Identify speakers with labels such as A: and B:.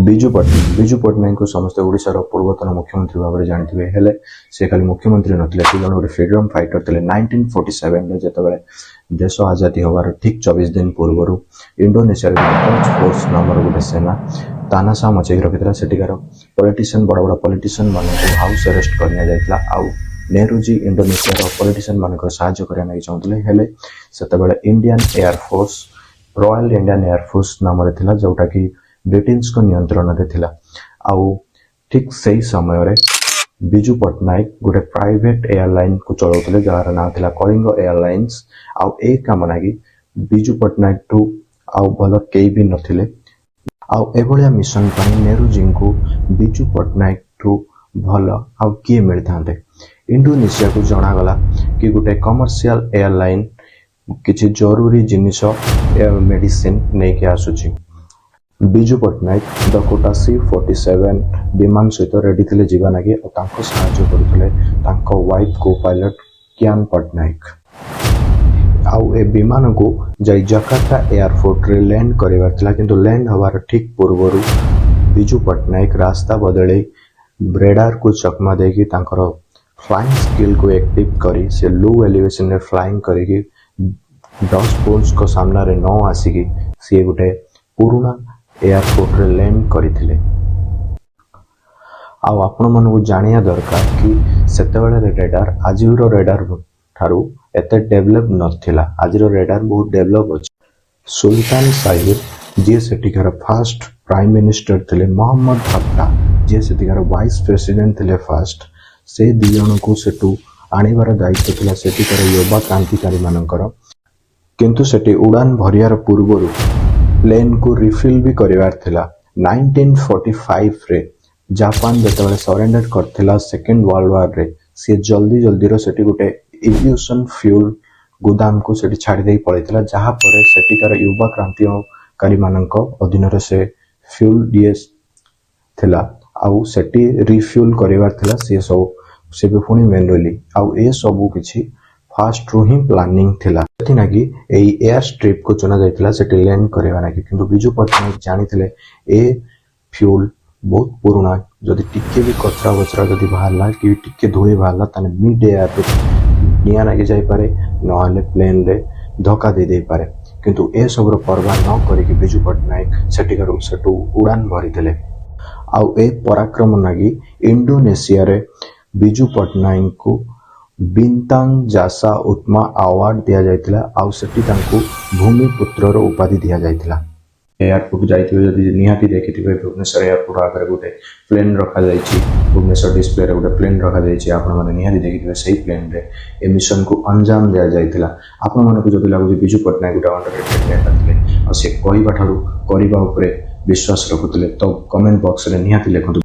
A: ବିଜୁ ପଟ୍ଟନାୟକ। ବିଜୁ ପଟ୍ଟନାୟକଙ୍କୁ ସମସ୍ତେ ଓଡ଼ିଶାର ପୂର୍ବତନ ମୁଖ୍ୟମନ୍ତ୍ରୀ ଭାବରେ ଜାଣିଥିବେ। ହେଲେ ସେ ଖାଲି ମୁଖ୍ୟମନ୍ତ୍ରୀ ନଥିଲେ, ସେ ଜଣେ ଗୋଟେ ଫ୍ରିଡମ୍ ଫାଇଟର ଥିଲେ। 1947ରେ ଯେତେବେଳେ ଦେଶ ଆଜାଦି ହେବାର ଠିକ୍ 24 ଦିନ ପୂର୍ବରୁ ଇଣ୍ଡୋନେସିଆରେ ଡଚ୍ ଫୋର୍ସ ନାମର ଗୋଟେ ସେନା ତାନାସା ମଚେଇକି ରଖିଥିଲା, ସେଠିକାର ପଲିଟିସିଆନ୍, ବଡ଼ ବଡ଼ ପଲିଟିସିଆନ୍ ମାନଙ୍କୁ ହାଉସ୍ ଆରେଷ୍ଟ କରି ନିଆଯାଇଥିଲା। ଆଉ ନେହେରୁଜୀ ଇଣ୍ଡୋନେସିଆର ପଲିଟିସିଆନ୍ ମାନଙ୍କର ସାହାଯ୍ୟ କରିବା ଲାଗି ଚାହୁଁଥିଲେ। ହେଲେ ସେତେବେଳେ Indian air force, royal Indian air force ନାମରେ ଥିଲା, ଯୋଉଟାକି ବ୍ରିଟିଶଙ୍କ ନିୟନ୍ତ୍ରଣରେ ଥିଲା। ଆଉ ଠିକ୍ ସେଇ ସମୟରେ ବିଜୁ ପଟ୍ଟନାୟକ ଗୋଟେ ପ୍ରାଇଭେଟ ଏୟାରଲାଇନକୁ ଚଳାଉଥିଲେ, ଯାହାର ନାଁ ଥିଲା କଳିଙ୍ଗ ଏୟାରଲାଇନ୍ସ। ଆଉ ଏଇ କାମ ଲାଗି ବିଜୁ ପଟ୍ଟନାୟକଠୁ ଆଉ ଭଲ କେହି ବି ନଥିଲେ। ଆଉ ଏଭଳିଆ ମିଶନ ପାଇଁ ନେହେରୁଜୀଙ୍କୁ ବିଜୁ ପଟ୍ଟନାୟକଠୁ ଭଲ ଆଉ କିଏ ମିଳିଥାନ୍ତେ? ଇଣ୍ଡୋନେସିଆକୁ ଜଣାଗଲା କି ଗୋଟେ କମର୍ସିଆଲ ଏୟାରଲାଇନ କିଛି ଜରୁରୀ ଜିନିଷ, ମେଡିସିନ ନେଇକି ଆସୁଛି। ବିଜୁ ପଟ୍ଟନାୟକ ଡକୋଟା ସି-47 ବିମାନ ସହିତ ରେଡି ଥିଲେ ଯିବା ଲାଗି। ଆଉ ତାଙ୍କୁ ସାହାଯ୍ୟ କରୁଥିଲେ ତାଙ୍କ ୱାଇଫ କୋ ପାଇଲଟ କିଆନ ପଟ୍ଟନାୟକ। ଆଉ ଏ ବିମାନକୁ ଯାଇ ଜକାର୍ତ୍ତା ଏୟାରପୋର୍ଟରେ ଲ୍ୟାଣ୍ଡ କରିବାର ଥିଲା। କିନ୍ତୁ ଲ୍ୟାଣ୍ଡ ହେବାର ଠିକ୍ ପୂର୍ବରୁ ବିଜୁ ପଟ୍ଟନାୟକ ରାସ୍ତା ବଦଳେଇ, ରେଡାରକୁ ଚକମା ଦେଇକି, ତାଙ୍କର ଫ୍ଲାଇଂ ସ୍କିଲ୍କୁ ଆକ୍ଟିଭ କରି, ସେ ଲୋ ଏଲିଭେସନରେ ଫ୍ଲାଇଂ କରିକି ଡଚ୍ ଫୋର୍ସଙ୍କ ସାମ୍ନାରେ ନ ଆସିକି ସିଏ ଗୋଟେ ପୁରୁଣା ଏୟାରପୋର୍ଟରେ ଲ୍ୟାଣ୍ଡ କରିଥିଲେ। ଆଉ ଆପଣମାନଙ୍କୁ ଜାଣିବା ଦରକାର କି ସେତେବେଳର ରେଡାର ଆଜିର ରେଡାର ଠାରୁ ଏତେ ଡେଭଲପ ନଥିଲା। ଆଜିର ରେଡାର ବହୁତ ଡେଭଲପ ଅଛି। ସୁଲତାନ ସାହିର, ଯିଏ ସେଠିକାର ଫାଷ୍ଟ ପ୍ରାଇମ ମିନିଷ୍ଟର ଥିଲେ, ମହମ୍ମଦ ହତ୍ତା, ଯିଏ ସେଠିକାର ଭାଇସ୍ ପ୍ରେସିଡେଣ୍ଟ ଥିଲେ ଫାଷ୍ଟ, ସେ ଦି ଜଣଙ୍କୁ ସେଠୁ ଆଣିବାର ଦାୟିତ୍ୱ ଥିଲା ସେଠିକାର ୟୁବା କ୍ରାନ୍ତିକାରୀମାନଙ୍କର। କିନ୍ତୁ ସେଠି ଉଡ଼ାନ ଭରିବାର ପୂର୍ବରୁ ପ୍ଲେନକୁ ରିଫିଲ୍ ବି କରିବାର ଥିଲା। 1945ରେ ଜାପାନ ଯେତେବେଳେ ସରେଣ୍ଡର କରିଥିଲା ସେକେଣ୍ଡ ୱାର୍ଲଡ ୱାରରେ, ସିଏ ଜଲ୍ଦି ଜଲ୍ଦିର ସେଠି ଗୋଟେ ଏଭିଏସନ୍ ଫ୍ୟୁଲ ଗୋଦାମକୁ ସେଠି ଛାଡ଼ି ଦେଇ ପଳେଇଥିଲା, ଯାହାପରେ ସେଠିକାର ୟୁବା କ୍ରାନ୍ତିକାରୀମାନଙ୍କ ଅଧୀନରେ ସେ ଫ୍ୟୁଲ ଇଏ ଥିଲା। ଆଉ ସେଠି ରିଫ୍ୟୁଲ କରିବାର ଥିଲା ସିଏ ସବୁ, ସେ ବି ପୁଣି ମ୍ୟାନୁଆଲି। ଆଉ ଏ ସବୁ କିଛି ଫାଷ୍ଟରୁ ହିଁ ପ୍ଲାନିଂ ଥିଲା। ସେଥିନାଗି ଏଇ ଏୟାର ଷ୍ଟ୍ରିପକୁ ଚୁନା ଯାଇଥିଲା ସେଠି ଲ୍ୟାଣ୍ଡ କରିବା ଲାଗି। କିନ୍ତୁ ବିଜୁ ପଟ୍ଟନାୟକ ଜାଣିଥିଲେ, ଏ ଫ୍ୟୁଲ ବହୁତ ପୁରୁଣା, ଯଦି ଟିକେ ବି କଚରା ବଚରା ଯଦି ବାହାରିଲା କି ଟିକେ ଧୂଳି ବାହାରିଲା, ତାହେଲେ ମିଡ୍ ଏୟାରରେ ନିଆଁ ଲାଗି ଯାଇପାରେ, ନହେଲେ ପ୍ଲେନରେ ଧକ୍କା ଦେଇ ଦେଇପାରେ। କିନ୍ତୁ ଏସବୁର ପରବା ନ କରିକି ବିଜୁ ପଟ୍ଟନାୟକ ସେଠିକାରୁ ସେଠୁ ଉଡ଼ାନ ଭରିଥିଲେ। ଆଉ ଏ ପରାକ୍ରମ ଲାଗି ଇଣ୍ଡୋନେସିଆରେ ବିଜୁ ପଟ୍ଟନାୟକଙ୍କୁ ବିନ୍ତାଙ୍ଗ ଜାସା ଉତ୍ମା ଆୱାର୍ଡ ଦିଆଯାଇଥିଲା। ଆଉ ସେଠି ତାଙ୍କୁ ଭୂମିପୁତ୍ରର ଉପାଧି ଦିଆଯାଇଥିଲା। ଏୟାରପୋର୍ଟ ଯାଇଥିବେ ଯଦି, ନିହାତି ଦେଖିଥିବେ, ଭୁବନେଶ୍ୱର ଏୟାରପୋର୍ଟ ଆଗରେ ଗୋଟେ ପ୍ଲେନ୍ ରଖାଯାଇଛି। ଭୁବନେଶ୍ୱର ଡିସପ୍ଲେରେ ଗୋଟେ ପ୍ଲେନ୍ ରଖାଯାଇଛି, ଆପଣମାନେ ନିହାତି ଦେଖିଥିବେ। ସେଇ ପ୍ଲେନ୍ରେ ଏ ମିଶନକୁ ଅଞ୍ଜାମ ଦିଆଯାଇଥିଲା। ଆପଣମାନଙ୍କୁ ଯଦି ଲାଗୁଛି ବିଜୁ ପଟ୍ଟନାୟକ ଗୋଟେ ଅଣ୍ଡର ନେତା ଥିଲେ ଆଉ ସେ କହିବା ଠାରୁ କରିବା ଉପରେ ବିଶ୍ୱାସ ରଖୁଥିଲେ, ତ କମେଣ୍ଟ ବକ୍ସରେ ନିହାତି ଲେଖନ୍ତୁ।